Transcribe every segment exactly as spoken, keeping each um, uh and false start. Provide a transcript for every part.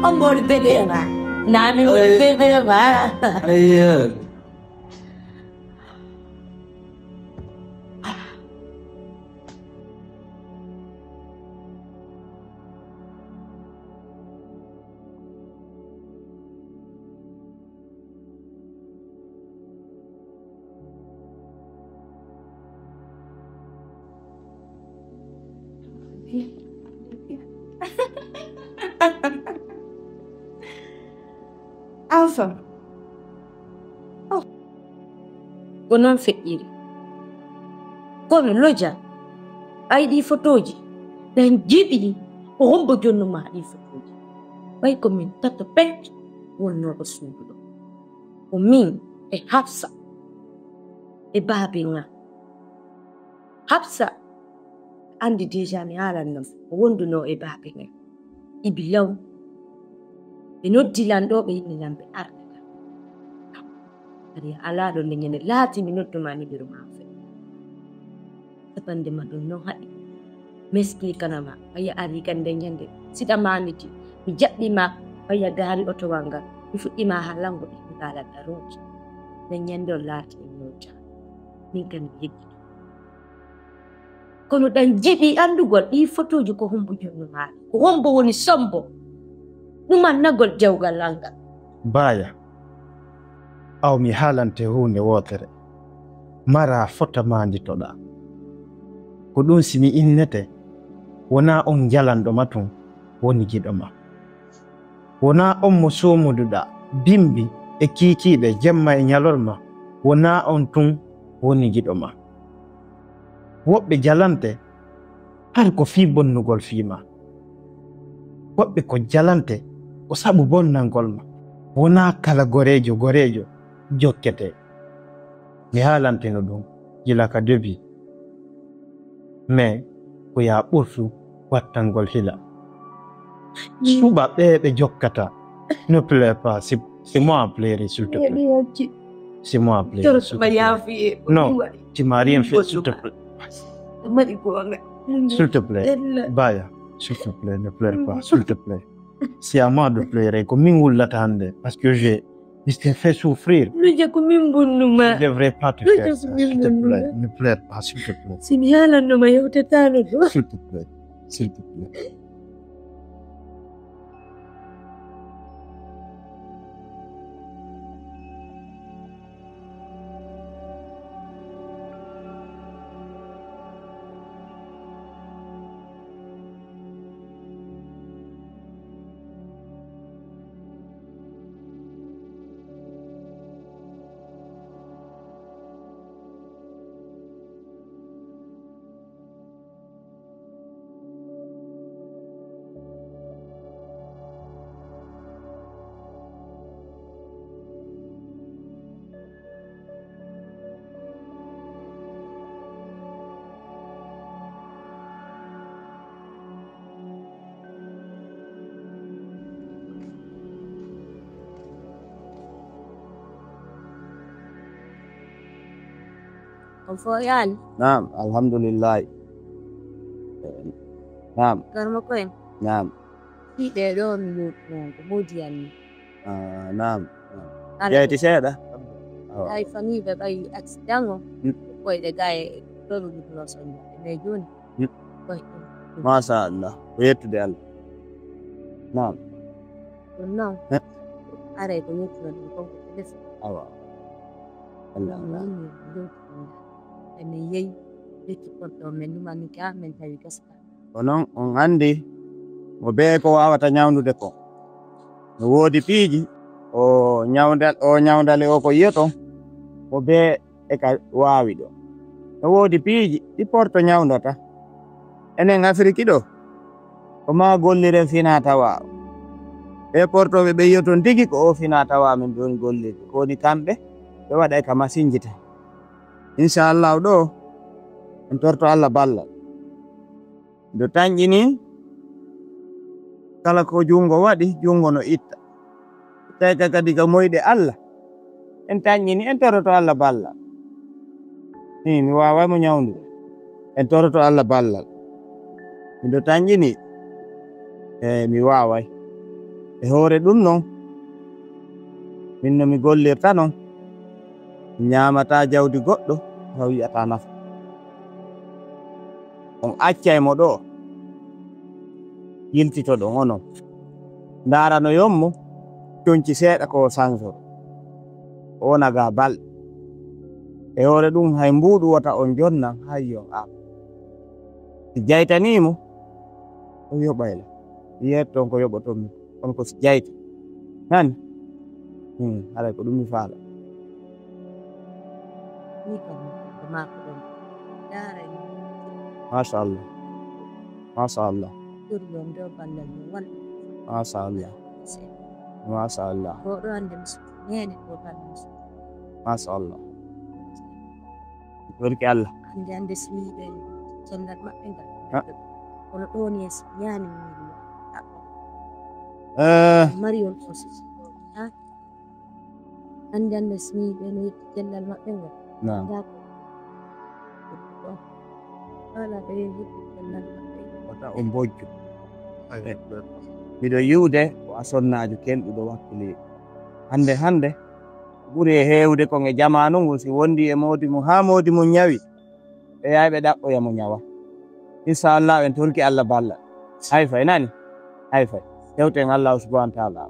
On woni bébé ma. Nami woni bébé ma. Ayo. Alpha. Ko noon feƴƴiri. Kono Loja, ɓay ɗii fotooji, ɗen jiɓi, ko hombo jonnu maa ɗii fotooji? Ɓay ko min tato pet wonnoo ko suudu ɗo. Ko min e Hafsa e Baabel ngal. Hafsa anndi déjà mi haalanno ko wondunoo e Baabel ngal. Ibi law. Ɓe noddi lan ɗo, ɓe inni lan ɓe arde kan. Kadi a alaa ɗo nde ñande laati mi noddu ma numéro ma fe. Sapande ma ɗum noon haɗi. Mi explique na ma, ɓaya ari kan nde ñande. Siɗa maanditi, mi jaɓɓi ma, ɓaya gaari otowal ngal. Mi fuɗɗi ma haalango ɗi, mi haalat darooji. Nde ñande on laati e ñoota. Min kan mi yejjiti. Kono ɗan jiɗi anndugol ɗii fotooji ko hombo jonnu maa? Ko hombo woni sombo? Ɗum annagol jawgal an ngal. Baaya, aw mi haalante huunde wootere. Mara fota maanditoɗaa. Ko ɗum si mi innete, wonaa on jalanɗo ma tun woni giɗo ma. Wonaa on mo soomuduɗaa bimbi e kiikiiɗe jemma e ñalorma, wonaa on tun woni giɗo ma. Woɓɓe jalante har ko fii bonnugol fii ma. Woɓɓe ko jalante ko sabu bonnangol ma. Wonaa kala goreejo goreejo jokkete. Mi haalantino ɗum gila ka début. Mais ko yaa ɓurtu wattangol hila. Suɓa ɓe ɓe jokkata. Ne pleure pas. C'est, c'est moi à pleurer, s'il te plaît. C'est moi à pleurer, s'il te plaît. Non, tu m'as rien fait, s'il te plaît. S'il te plaît, Baya, s'il te plaît, ne pleure pas, s'il te plaît. C'est à moi de pleurer. Ko min wullata hannde, parce que j'ai, je t'ai fait souffrir. Loja, ko min bonnuma. Je ne devrais pas te faire ça, s'il te plaît. Ne pleure pas, s'il te plaît. Si mi haalanno ma yewtataano ɗo. S'il te plaît, s'il te plaît. On fooyaani? Naam, alhamdulillahi. Naam. Garma koyen? Naam. Fii ɓee ɗoo mi yewtino ko moodi yammi. Ah, naam. Naam. Jeyti seeɗa. Ay famiiɓe ɓay accident o. Koyɗe gaye ɗo ɓe ɗuɗno sonde. Mais jooni. Masha Allah. Ko yettude Allah. Naam. Ɗum noon. Aray ko yettude ɗum kon ko ɓe desi. Awa. Allah. Min min ɗum. E min yehi. Lekki porto men ɗum annika men tawi gaska. Ko noon on anndi mo bee ko waawata ñawndude ko. No woodi piiji o ñawnda-, o ñawndale o ko yiyoton mo bee e ka waawi ɗo. No woodi piiji ɗi porto ñawndata. Enen Afiriki ɗo ko maa golliren finaa tawaa. Ɓe portooɓe ɓe yiyoton tigi ko o finaa tawaa min ɗon gollirde. Ko woni kamɓe ɓe waɗa e ka masinjita. Inshallah ɗo en torto Allah ballal. Nde tanƴini, kala ko junngo waɗi, junngo no itta. Tawi ka kadi ka moyɗe Allah, en tanƴini, en toroto Allah ballal. Ni mi waaway mo ñawndude. En toroto Allah ballal. Miɗo tanƴini, e mi waaway. E hoore ɗum noon, min no mi gollirta noon, mi ñaamataa jawdi goɗɗo, taw yi'ataa nafa. On accay mo ɗoo, yiltitoɗon onon. Ndaaranoyon mo, conci seeɗa ko o sansoro. O wona ga balɗe. E hoore ɗum, hay mbuuɗu wota on jonnan, hay yon a. Si jaytanii mo, o yoɓay la. Yeetton ko yoɓoton mi. Kono ko si jayti. Nani? Hmm, haray ko ɗum mi faala. Ni kam ko maako ɗon. Daaray. Machallah. Machallah. Ɗum ɗon ɗo ballal mo won. Machallah. Machallah. Ko ɗo hannde mi suɓi. Neene ko ballal mo suɓi. Machallah. Barki Allah. Hannde hannde so mi yiɓe cellal maɓɓe ngal. Ha? Kono ɗo ni so ñaami mi yiɗi. Eh. Mari on ko so. Ha? Hannde hannde so mi yiɓe no yiɗi cellal maɓɓe ngal. Naam. Ndaa ko. Wala ɓe yiɗi cellal maɓɓe. Wata on bojju. Miɗo yi'ude ko a sonnaajo kenɗuɗo wakkiliiɗo. Hannde hannde ɓuri e heewde kon e jamaanu ngun si wondi e moodi mum haa moodi mum ñawi. Ɓe yahay ɓe ɗaɓɓoya mo ñawa. Inshallah en torki Allah balla. Hay fay nani? Hay fay. Tewten Allah subhanahu wa ta'ala.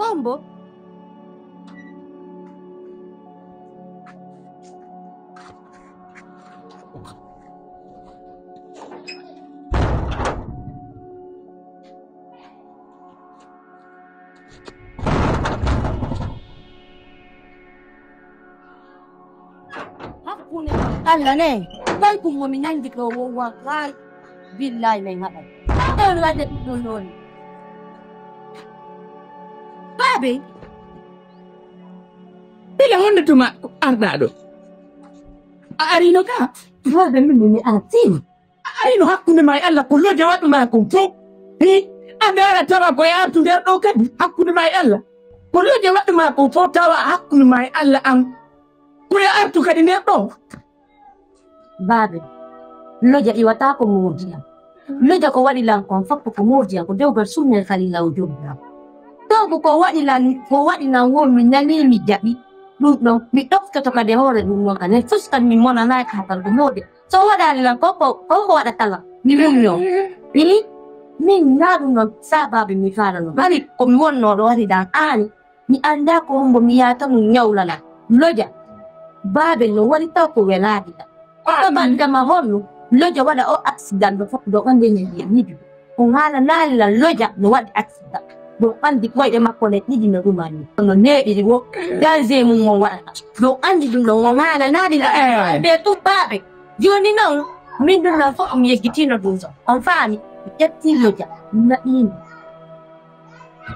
Kombo. Hakkunde Allah ne, ɓay ko momi nangi ɗo wowwa kay. Billahi men haɗa. Ɗon wadde ɗum ɗon. Baabe. Bila honde tuma arɗa ɗo. A arino ka. Baabe min mi artino. Ay no hakkunde ma e Allah ko loja waɗu ma kon fof. Hi, a ndaara tawa ko yaartu nder ɗo kadi hakkunde ma e Allah. Ko loja waɗu ma kon fof tawa hakkunde ma e Allah an. Ko yaartu kadi nder ɗo. Baabe, loja iwata ko moodi am. Loja ko waɗi lan kon fof ko moodi am, ko dewgal sunnel kadi law joggi am. Taw ko ko waɗi lan, ko waɗi lan won mi nani mi jaɓi. Ɗum ɗon, mi ɗoftoto kadi hoore ɗum ɗon kadi. Fus kadi mi monanaaki hakal ko moodi. So waɗaali lan ko, ko, ko, ko waɗata lan? Mi wumno. Ini, min naa ɗum noon saabaaɓe mi faalano. Hari ko mi wonnoo ɗo hari ɗan aani. Mi anndaa ko hombo mi yaata mo ñawlana. Loja. Baabel no woni taw ko welaade lan. Ko ɓantama honno? Loja waɗa o accident ɗo fof ɗo on nde ñande yiɗi. Ko haalanaali lan loja no waɗi accident. Ɗo andi koyɗe makko ne ɗiɗi no ɗumani. No neeɓiri wo. Danger mum on waɗata. Ɗo andi ɗum ɗo on haalanaali lan. Eh. Ɓe tumbaaɓe. Jooni noon, min ɗum ɗon fof mi yeggitiino ɗum ɗo. On faami? Mi ƴetti loja, mi naɓiimo.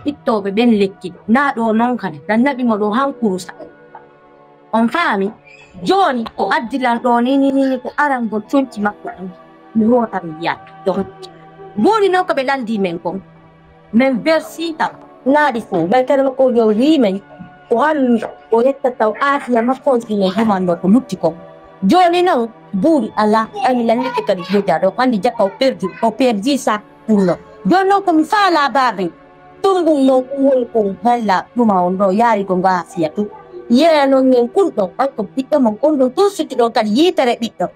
Ittooɓe ɓen lekki, naa ɗo noon kadi, ɗan naɓi mo ɗo han kurusa. On faami? Jooni, ko addi lan ɗo ni, ni, ni, ni, ko arangol conci makko ɗin. Mi hoota mi yiya. Donc, jooni noon ko ɓe landi men kon. Men bersi tan, naaɗi fof, men kadi ko yo wi men, ko hanni o yetta taw aafiya makko on sine juman ɗo ko lutti kon. Jooni noon, buuɗi alaa, ɓay mi lanndike kadi joja ɗo, anndi jakka o perdi, o perdi sa ɗum ɗo. Jooni noon ko mi faalaa baaben, ɗum ɗum noon ko woni ko hella ɗuma on ɗo yaari ko ngo aafiya tun. Yeeya noon men kun ɗon, ɓay ko ɓiɗɗo mon on ɗon tun sutti ɗon kadi yiitere ɓiɗɗo.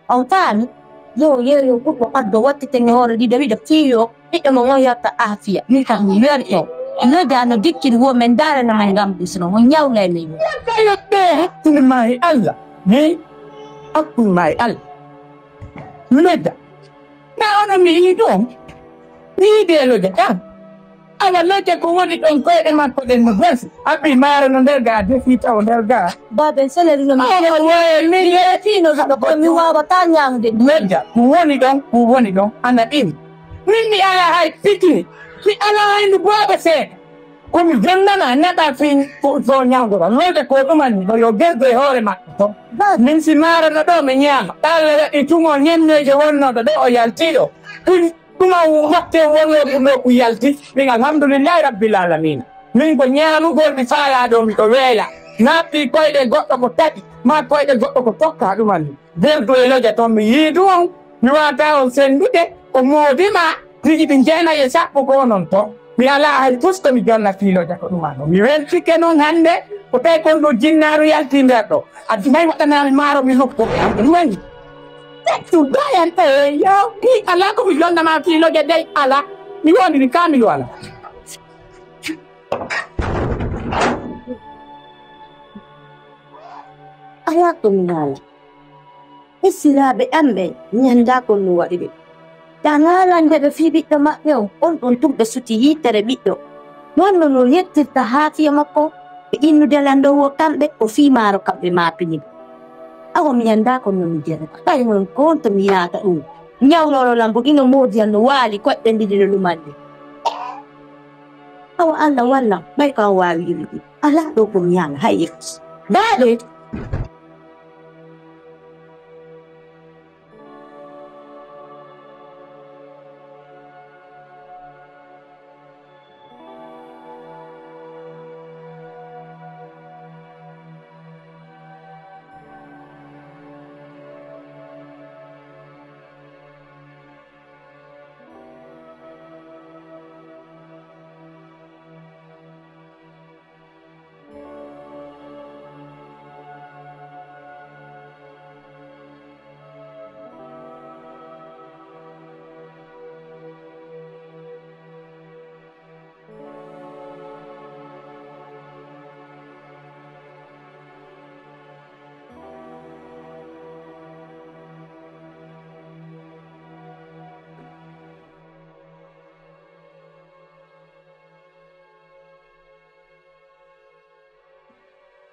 On faami? Yo yeeyo ɓurɗo addo wattitene hoore ɗiɗo wiɗo fiiyo ɓiɗɗo mo on yarta aafiya. Min kam mi werto. Loja no dikkiri wo men ndaarana men ngam bisno mo ñawla e men. Kayo ɓe hakkunde ma e Allah. Hey, hakkunde ma e Allah. Lodja. Na ono mi yii ɗum. Mi yiide Lodja tan. Awa Lodja ko woni ɗon koyɗe makko ɗen no gasi. Abbi maaro no nder ga, defi taw nder ga. Babe, seneri no mi Awa woye mi mi yeetino saɗa ko mi waawata ñaamde. Lodja, ko woni ɗon, ko woni ɗon, ana ɗin. Min mi ala hay fitini. Mi ala hay no booɓe seeɗa. Ko mi jonnana neɗɗa fin ko so ñawdora. Lolde ko ɗuman ɗo yo gerdo e hoore makko to. Min si maarano ɗo mi ñaama. Ɗalle waɗi tumo ñenneejo wonnoɗo ɗo o yalti ɗo. Ɗum ɗuma motte wonnoɗo ɗo ko yalti. Min alhamdulillahi rabbil alamina. Min ko ñaamugol mi faala ɗo miɗo weela. Naɓɓi koyɗe goɗɗo ko taƴi. Ma koyɗe goɗɗo ko tokka ɗuman. Berdu e loja toon mi yii ɗum on, mi waata on senndude, ko moodi ma, tigi ɗi jeenayi e sappo ko onon toon. Mi alaa hay tus ko mi jonna fii loja ko ɗum an. Mi weltike noon hannde, ko tawi kon ɗo jinnaaru yalti nder ɗo. Addi may waɗanaami maaro mi hokko. Ɗum woni. Taccu bayan e yo, mi alaa ko mi jonna ma fii loja dey alaa. Mi wondiri kaamilu alaa. Alaa ko mi naala. Esiraaɓe am ɓen ñanndaa ko mi waɗi ɓe. Taa ŋaalande ɓe fii ɓiɗɗo maɓɓe on, on ɗon tun ɓe suti yitere ɓiɗɗo. Noon no no yettirta haafiya makko e innude Lanndoowo kamɓe ko fii maaro kamɓe maapini ɓe. Awa mi anndaa ko no mi jerata. Ɓay non ko on to mi yaata ɗum. Ñawloro lambo ino moodi an no waali koɗɗe ndidi no lumande. Awa Allah wallam ɓay ko an waawi ɗum. Alaa ɗo ko mi yaala hay yetto. Baade.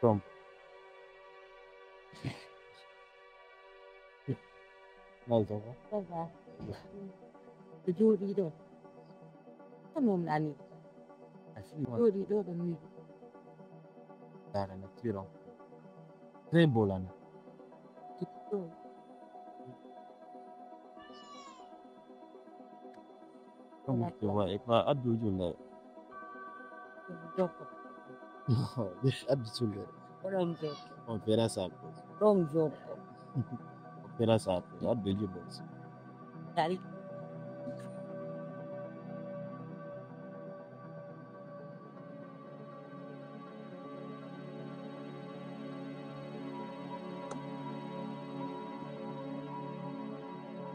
Tom. Malto ko? Ça va. Ko jooɗii ɗo. Ko noon ani. Jooɗii ɗo ɗo ni. Dara na tiro. Très beau là. Comme tu vois, et pas Abdou Djoulé. Jokko. Abdou Djoulé. Oɗon jokko. On fera ça. Ɗon jokko. On fera ça. Abdou Djoulé. Dari.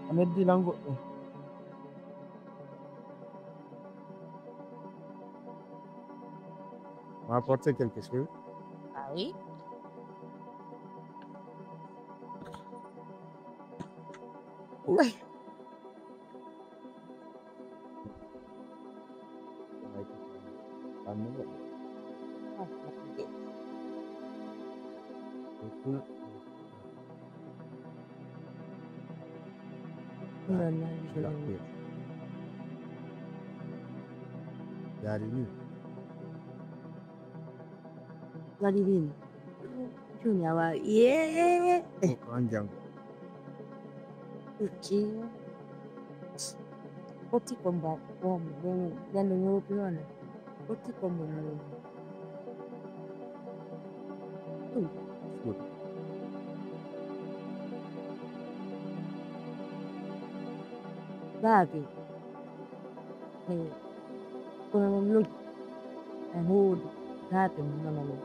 A noddi lan goɗɗo. Ma apporter quelque chose? Ah oui. Oui. Yaari ni. Waɗi ni. Joni a waawi. Yee. Ko an janngo. Ucci. Fotti ko mba-, ko mo, mo, ñande ñoopi on. Fotti ko mo, mo. Hmm. Fotti. Baabi. Eh, kono noon loggi. A hooli. Baabi mo, mama mo.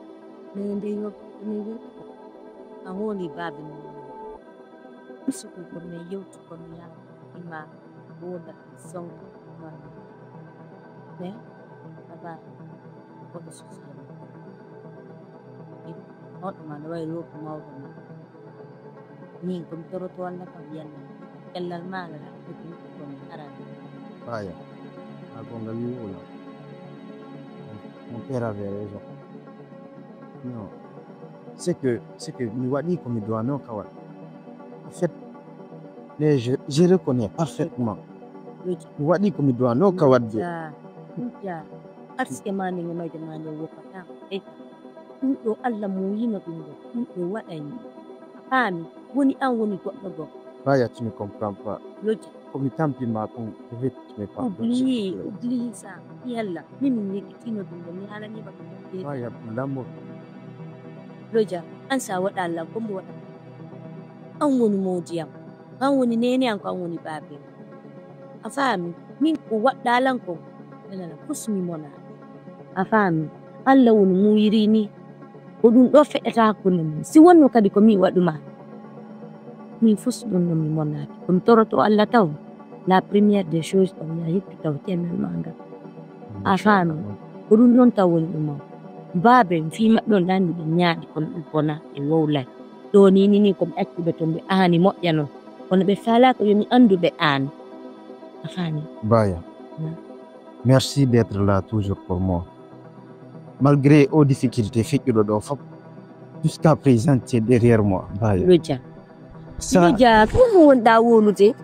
Mais nde yo, mais yo, a hooli baabi mo. Suku ko mi yewti ko mi yaha ima woda sonko man. Mais aba ko susu. Hoto man way lo ko mawdo man. Ni ko mi toroto walla kam yanni. Cellal maa ngal haɓɓude ɗum ko mi arani. Aya, a gonga wi wona. Mon père avait raison. Non. C'est que, c'est que mi waɗi ko mi doit non kawal. En fait, les, je, je reconnais parfaitement. Mi waɗi ko mi doit non kawal de. Parce que ma ne ngi mayde ma ne wopata. Ɗum ɗo Allah mo yino ɗum ɗo. Ɗum ɗo waɗani. A faami? Woni an woni goɗɗo goo. Baya, tu ne comprends pas. Loja. Ko mi tampi ma kon, vite, tu ne pas. Oublie, oublie ça. Yalla, min mi yejjitino ɗum ɗo, mi haalaniima ɗum ɗo. Baya, l'amour. Loja, an sa waɗa Allah, ko mbo waɗata? An woni moodi am. Ko an woni neene am, ko an woni baabe. A faami? Min ko waɗɗa lan kon, nanana fus mi mona. A faami? Allah woni muuyiri ni. Ko ɗum ɗo feƴƴata hakkunde men. Si wonno kadi ko min waɗuma, min fus ɗum ɗo mi monaaki. Ko mi toroto Allah taw. La première des choses taw ya yettu taw cellal ma ngal. A faami? Ko ɗum ɗon taw woni ɗum o. Baabe, mi fii maɓɓe on ɗaani ɓe ñaaɗi kono ɓe bona, ɓe wowlay. Ɗo ni, ni, ni ko ɓe acci ɓe ton ɓe aani moƴƴa non. Kono ɓe faala ko yo mi anndu ɓe aani. A faami? Baya. Merci d'être là toujours pour moi. Malgré aux difficultés feƴƴuɗo ɗo fof, jusqu'à présent, tu es derrière moi. Baya. Loja. Ça, Loja, ko mo wonɗa wowlude?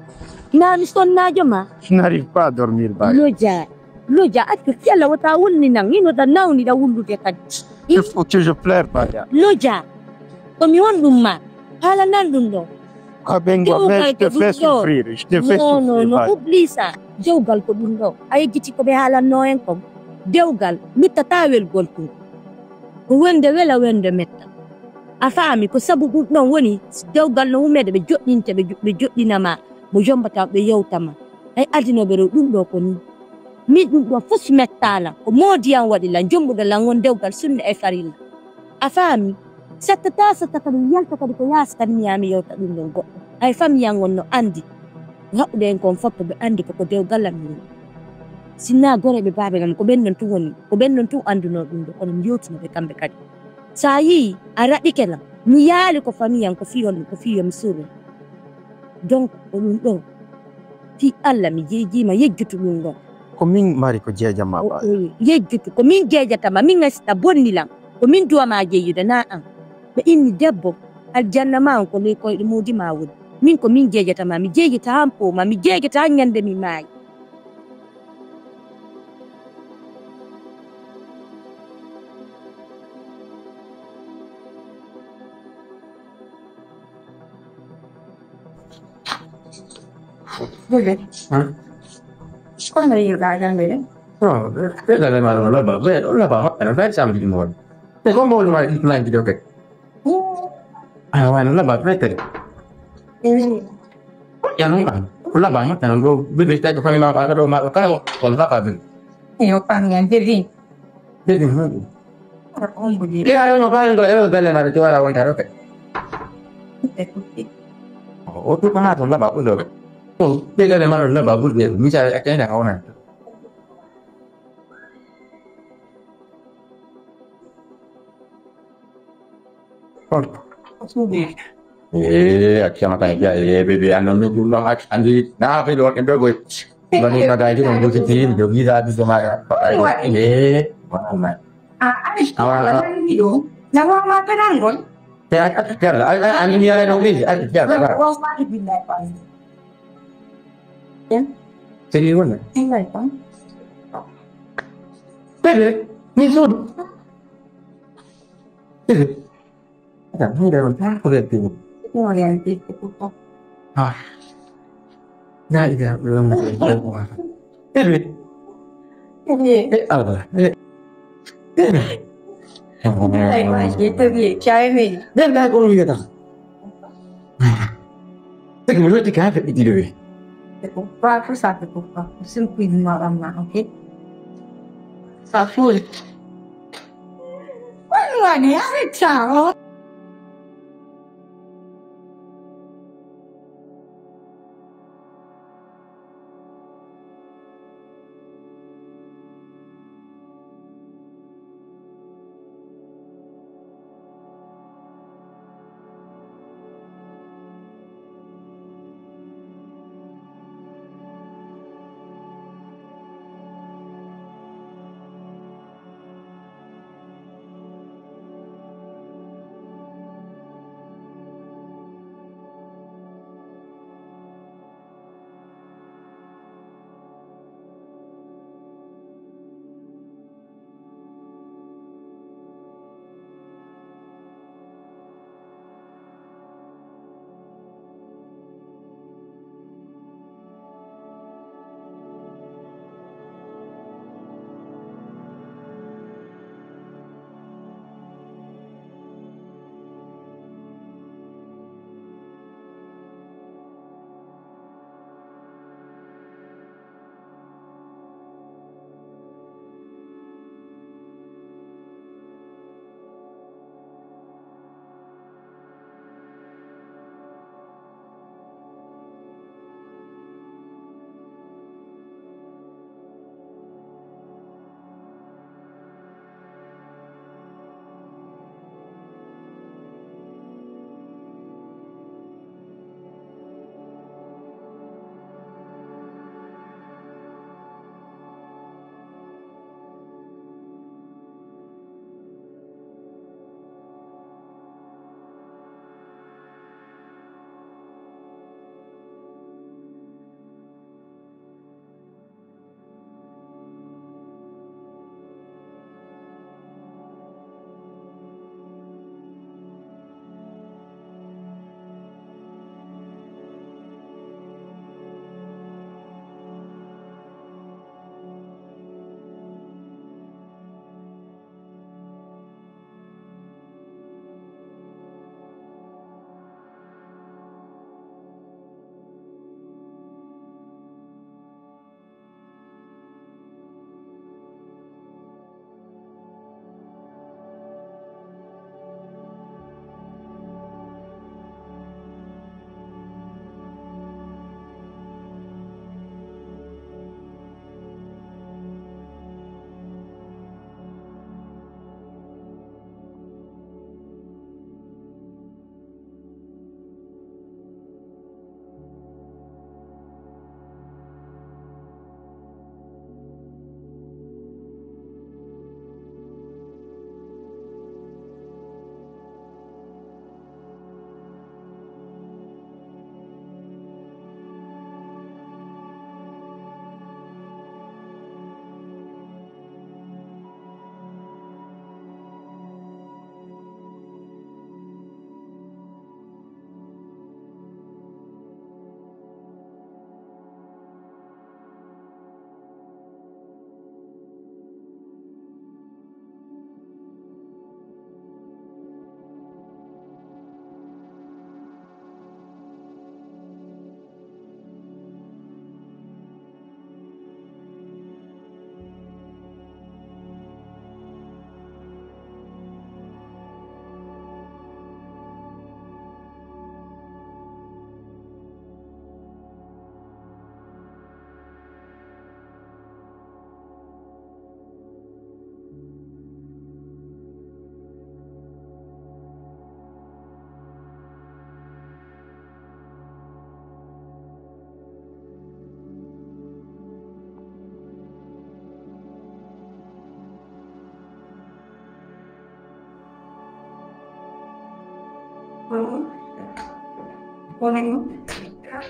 Nani sonnaajo ma? Je n'arrive pas à dormir, Baya. Loja. Loja, accu cella wota wulni nan. Ino da nawni da wullude kadi. Il faut que je pleure, Baya. Loja. Ko mi won ɗum ma. Haala nan ɗum ɗo. Ah, Bengo, mais je te fais souffrir, je te fais souffrir. Non, non, non, oublie ça. Dewgal ko ɗum ɗo. A yejjiti ko ɓe haalanno en kon. Dewgal luttata welgol tun. Ko wonde wela, wonde metta. A faami, ko sabu ɗum ɗon woni, si dewgal no humede, ɓe joɗɗinte, ɓe jo-, ɓe joɗɗina ma, mo jombata, ɓe yewta ma. Ay adinoɓe ɗo, ɗum ɗo ko ni. Min ɗum ɗo fof si mettaala, ko moodi an waɗi lan, jombuɗo lan won dewgal sunna e farilla. A faami? Sattata, satta kadi, yalta kadi ko yaasi kadi, mi yaha mi yewta ɗum ɗon goɗɗo. Hay famiyan on no anndi. Ko haɓɓude en kon fof, ɓe anndi ko, ko dewgal am min. Sinna goreeɓe baabe am, ko ɓen non tun woni, ko ɓen non tun anndunoo ɗum ɗo, kono mi yewtino ɓe kamɓe kadi. So a yii, a raɗike lan, mi yaali ko famiyan, ko fii on, ko fii yo mi surre. Donc, ko ɗum ɗon. Fii Allah, mi jeejiima, yejjutu ɗum ɗon. Ko min mari ko jeejama. O, ɓaade. O, yejjutu, ko min jeejata ma, min asita bonni lan. Ko min duwa ma jeeyude, na an. Ɓe inni debbo, aljanna ma on ko ley koyɗe moodi ma woni. Min ko min jeejata ma, mi jeejata han po ma, mi jeejata han ñande mi maayi. Bebe. Hã? Quando io la grande? No, quella è la mano, la ba-, ve-, la ba-, la ba-, sai, siamo di nuovo. E come vuoi mai il plan di che? Ah, ma non la va a mettere. Eh. Ya non va. Non la va a mettere, non lo, vedi, stai con la mano, ma, ma, con la fa. Io parlo anche lì. Vedi, vedi. Io non parlo, io belle, ma ti guarda, guarda, ok. È così. O tu kana to laba ulo. To te ga ma laba ulo mi sa a kenda ka ona. Eh, a kiyama kan ya, eh, bebe, an non dum non ak andi na be do kendo go. Bani ka dai dum go ti do gi da bi ma. Eh, wala ma. Ah, ai. Awa. Na wa ma kanangon. Te a, a, a, a, a, ni ya no mi, a, a, a. Wallahi billahi. Ya? Te ni wona. Billahi. Bebe, mi suudu. Bebe. Ata, mi da won ta ko bebe. Ko ya ni ko. Ah. La ilaha illallah. Bebe. Eh, Allah. Eh. Bebe. Ay, ma, je te vi, chai me. Bebe, la ko mi da. Te ko lo ti ka fe di lo. Te ko pa ko sa te ko pa. Sin ku ni ma ma, okay? Sa fu. Wani wani, are chao.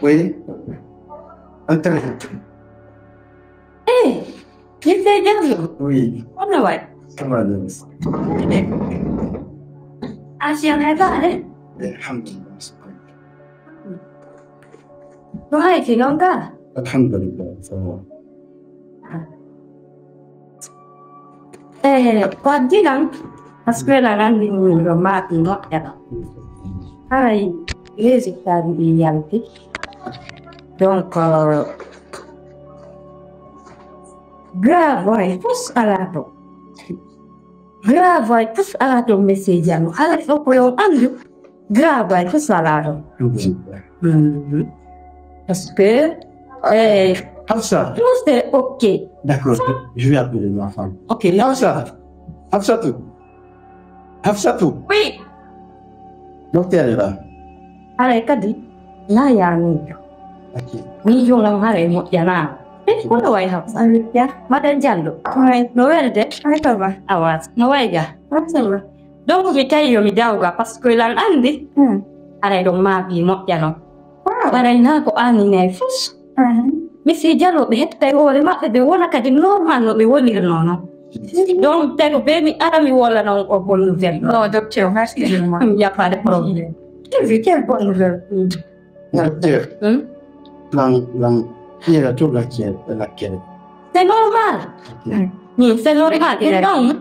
Oui. Intéressant. Eh, Mister Diallo. Oui. Hono wayi? Ça va, James. Asiya, na ba ne? Alhamdulillah. Ko hay ki non ga? Alhamdulillah, ça va. Eh, ko addi lan, parce que la langue ni ɗo maaki moƴƴa ɗo. Haray, résultat ɗi yalti. Donc, euh, grave, ouais, fus ala ɗo. Grave, ouais, fus ala ɗo, Monsieur Diallo. Haray, ɗo ko yo anndu. Grave, ouais, fus ala ɗo. Mhm. Parce que, euh, Hafsa. Tout c'est ok. D'accord, je vais appeler ma femme. Ok, là. Hafsa. Hafsatou. Hafsatou. Oui. Docteur est là. Haray kadi, na ya ni. Ok. Ni yo lan haray moƴƴa na. Eh, kono way Hafsa. Ya. Madame Diallo. Oui. No welde? Ay, ça va. Awa, no way ga? Ah, ça va. Donc, mi tawi yo mi dawga, parce que lan anndi, hmm, aray ɗon maafi moƴƴa non. Ah. Waray naa ko aani nay fus. Mhm. Mi si jalooɓe hettay hoore maɓɓe, ɓe wona kadi normal no ɓe wonirnoo non. Donc, tawi ko bee mi ara mi wola non o bonnu vel. Non, docteur, merci vraiment. Il n'y a pas de problème. Quelle, quelle bonne nouvelle. Hmm. Docteur, hmm? Lan, lan, ira to lakkere, lakkere. C'est normal. Ok. Hmm. Hmm, c'est normal. Et donc,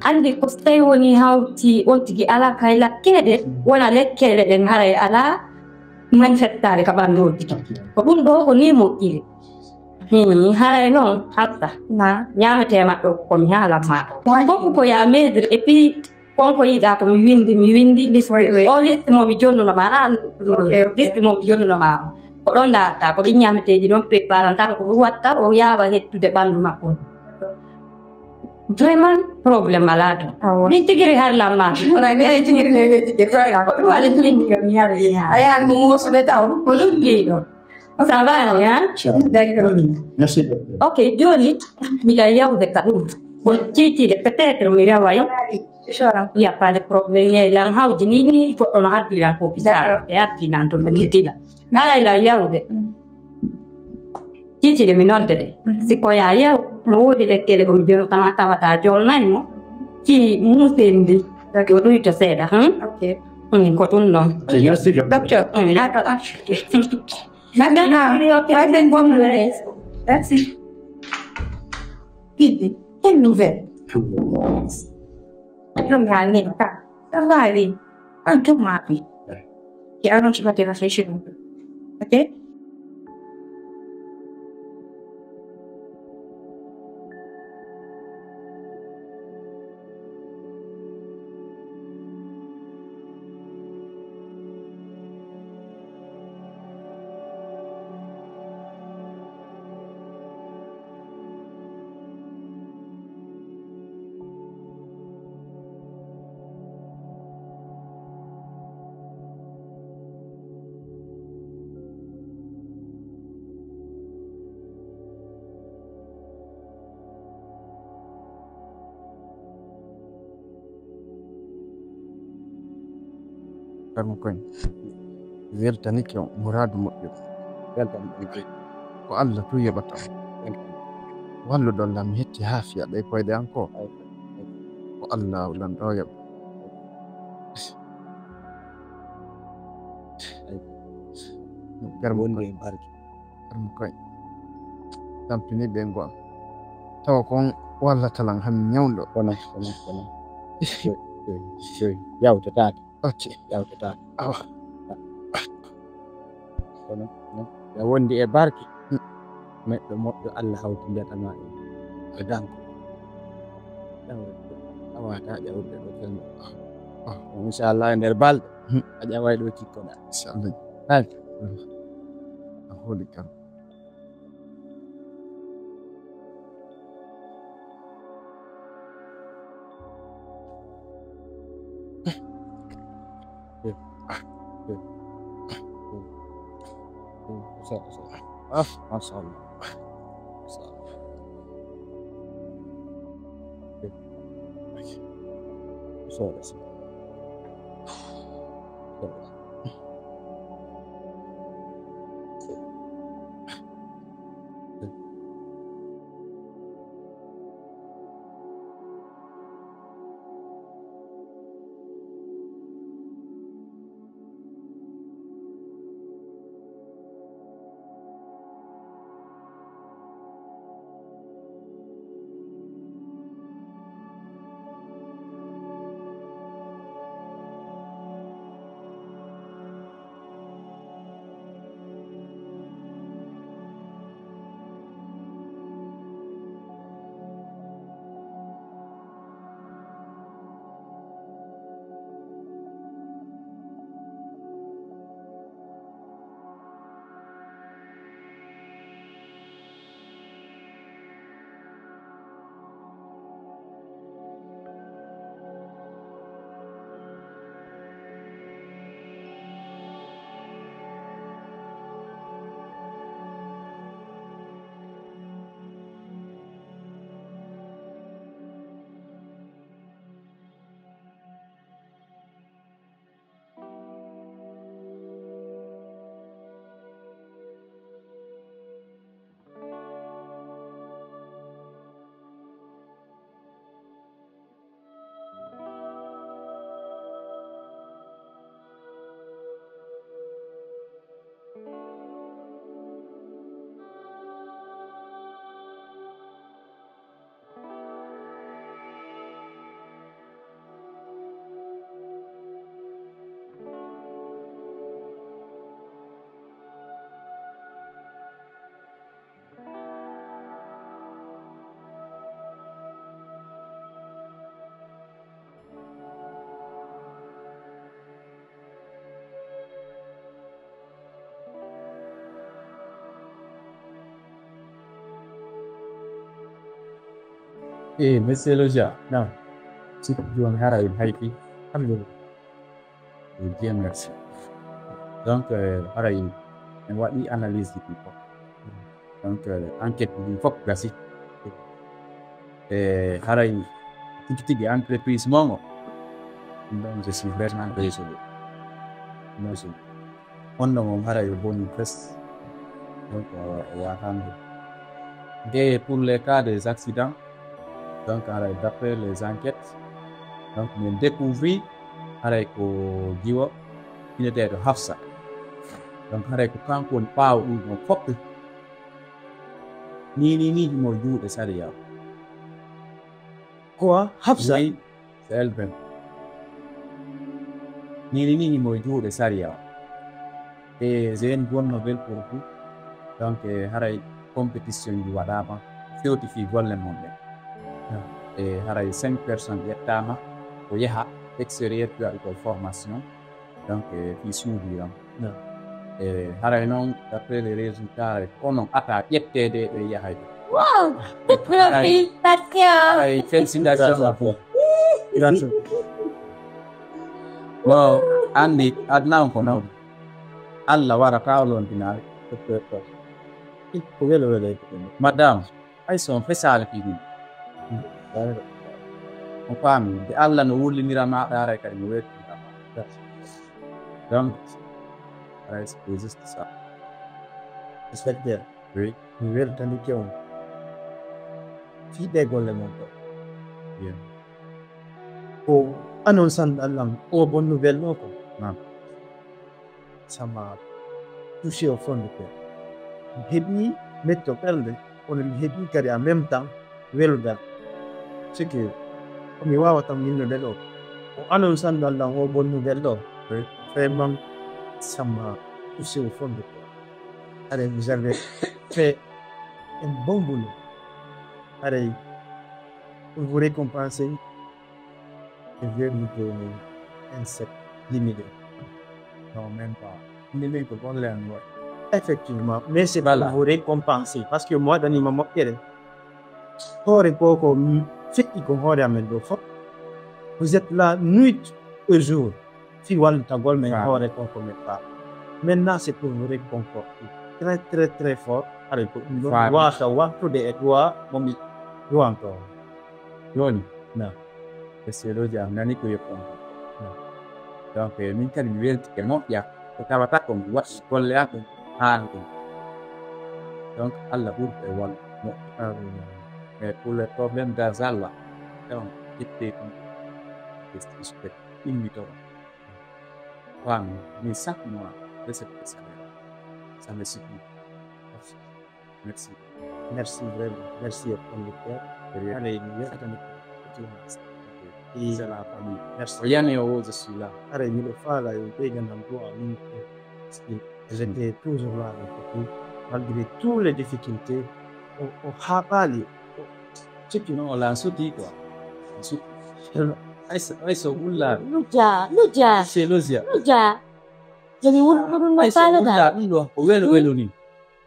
anndi ko so tawi woni hawti on tigi alaa kay lakkere, wona lekkere ɗen haray alaa manifestaare ka ɓanndu on tigi. Ok. Ko ɗum ɗo ko ni moƴƴiri. Hmm, haray noon, Hafsa. Na. Ñaametee maɓɓe ko mi haalan maa ɗo. Fof ko ya maître, et puis, kon ko yiɗaa ko mi winndi, mi winndi liste. Oui, oui. O liste mo mi jonnuno ma, an, ok, ok, liste mo mi jonnuno ma. Ko ɗon ndaarta, ko ɗin ñaameteeji ɗon préparanta, ko ɗum watta, o yaawa hettude ɓanndu makko. Vraiment, problème alaa ɗon. Awa. Min tigi ri har lamma. Wona mi ay tigi ri lele tigi ri. Ko ɗum waɗi min tigi mi yara ina. A yahan mo mo so ɓe taw, ko ɗum ɗi ɗon. Ça va, hein? Ça va. D'accord. Merci beaucoup. Ok, jooni, miɗa yawde ka ɗum. Bon, titire, peut-être, mi rewa, hein? Il y a pas de problème. Ye lan hawji ni, ni goɗɗo no addi lan ko bisa. D'accord. E addi lan to mi tila. Nala ila yawde. Mm. Titire mi nodde de. Mm. Si ko ya yaw, no woodi lekkere ko mi jono tama tawata jolnay mo. Ci musendi. D'accord. Ko ɗum to seeɗa, hmm? Ok. Mm, ko ɗum ɗon. Merci, docteur. Docteur. Mm, d'accord. Merci. Merci. Merci. Quindi, che nouvelle? Io mi alleno, sta male. Quanto male? Che non ci poteva fare. Ok? Garmo koyen, weltanike on muraadu moƴƴo. Weltanike on. Ko Allah tun yoɓata. Walluɗon lan mi hetti haa fiya ɗe koyɗe an ko. Ko Allah lan ɗo yoɓa. Garmo koyen. Ɗum koy tampini ɓe ngo am. Tawa kon wallata lan hami ñawɗo. Kono, kono, kono. Joy, joy, joy. Yawtataake. Ok. Yawtataake. Awa. Kono, kono. Ya wondi e barke. Hmm. Neɗɗo moƴƴo Allah hawtindata ma e, e danko. Awa, ta ƴawde ɗo tan. Ah, ah. Inchallah, e nder balɗe. Hmm. A ƴaway ɗo cikkoɗa. Inchallah. Hay. Hmm. A hooli kam. Ah, masha Allah. Masha Allah. Masha Allah. Eh, monsieur Loja, non. Si ko jooni hara en hayti. Alhamdulillah. Eh, Dieu merci. Donc, euh, hara en, en waɗi analyse ɗi fof. Donc, euh, enquête ɗi fof gasi. E haray tigi tigi entreprise mon o. Ɗum ɗon, je suis vraiment désolé. Désolé. Honno mon haray o boni fes. Donc, o, o watango. Nde pour les cas des accidents, donc haray d'après les enquêtes, donc min découvri haray ko jiwo biyeteeɗo Hafsa. Donc haray ko kanko woni ɓaawo ɗum ɗon fof. Ni, ni, ni, himo juuɗe sariya. Quoi? Hafsa? Oui, c'est elle même. Ni, ni, ni, himo juuɗe sariya. E j'ai une bonne nouvelle pour vous. Donc, eh, haray compétition ji waɗaama, fewti fii golle mon ɗen. E haray cinq personnes ƴettaama, ko yaha extérieur, puis waɗi ko formation. Donc, eh, fii suudiran. E haray noon, d'après les résultats, haray ko onon ata ƴetteede e yahay. Wow! Toutes nos félicitations! Haray félicitations à vous. Merci. Bon, anndi aduna on ko noon. Allah warata o londinaare. Ko welo welo e ko. Madame, hay so on fesaali fii ɗum. On faami, nde Allah no wullinira maaɗa, haray kadi no weltinira ma. Donc, haray c'est juste ça. Inspecteur, oui, mi weltanike on fii ɗee golle mon ɗo. Bien. Ko annonce an Allah o bonne nouvelle ɗo ko. Naam. Ça m'a touché au fond du cœur. Mi heɓi metto ɓernde, kono mi heɓi kadi en même temps welngal. C'est que ko mi waawata winnude ɗo. O annonce an Allah o bonne nouvelle ɗo. Oui. Vraiment, ça m'a touché au fond du cœur. Haray, vous avez fait un bon boulot. Haray, pour vous récompenser, je vais vous donner un chèque dix mille euros. Non, même pas. Dix mille euros, on l'a. Effectivement, mais c'est pour vous récompenser, parce que moi, dans mon moƴƴere, hoore ko ko mi feƴƴi ko hoore amen ɗo fof. Vous êtes là nuit et jour. Fii wallitagol men hoore ko ko men faa. Maintenant, c'est pour vous réconforter. Très, très, très fort. Haray ko ɗum ɗon wata wattude e du'a mo mi du'anto. Jooni, na, e seeɗooji am nani ko yetton. Donc, eh, min kadi mi weltike moƴƴa. Ko tawata ko mi waɗi golle am ɗum haani ɗum. Donc, Allah ɓurɗo e won moƴƴa. Mais pour le problème d'argent là, donc, itte ɗum. Immito. Faami, min chaque mois, recette de salaire. Ça me suffit. Merci. Merci vraiment. Merci au conducteur. Allez, nous restons. C'est la famille. Merci. Rien n'est au je suis là. Allez, nous le faala, nous payons un endroit, nous, parce que j'étais toujours là, donc, malgré toutes les difficultés, on, on a pas les, on, c'est que non, on l'a soutenu, quoi. On soutient. Ay so, ay so wulla. Luja, luja. C'est Lozia. Luja. Jami wul ko ɗum no faala da. Ɗum ɗo ko welo welo ni.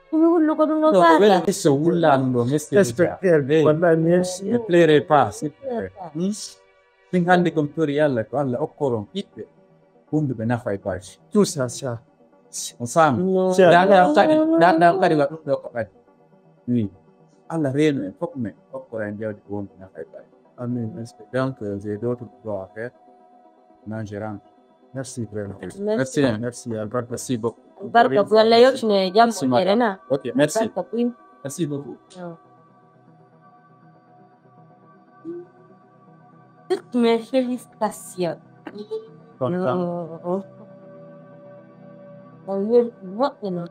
Ɗum wul ko ɗum no faala. Welo so wulla ɗum ɗo mesti. Respecter. Wallahi merci. Ne pleurez pas, s'il vous plaît. Hmm? Min hannde ko mi tori Allah, ko Allah okkoron ɓiɓɓe wonduɓe nafa e barke. Tout ça, ça. On faami. Danda kadi, danda kadi wa ɗum ɗo ko kadi. Oui. Allah reenu en fof men okkora en jawdi ko wonɓe nafa e barke. Amin. Donc, euh, j'ai d'autres boulot à faire. Non, je rentre. Merci vraiment. Merci. Merci, Albert. Merci beaucoup. Barka ko Allah yoɓine jam ko ɓere na. Ok, merci. Barka ko. Merci beaucoup. Toutes mes félicitations. Content. On welti moƴƴo noon.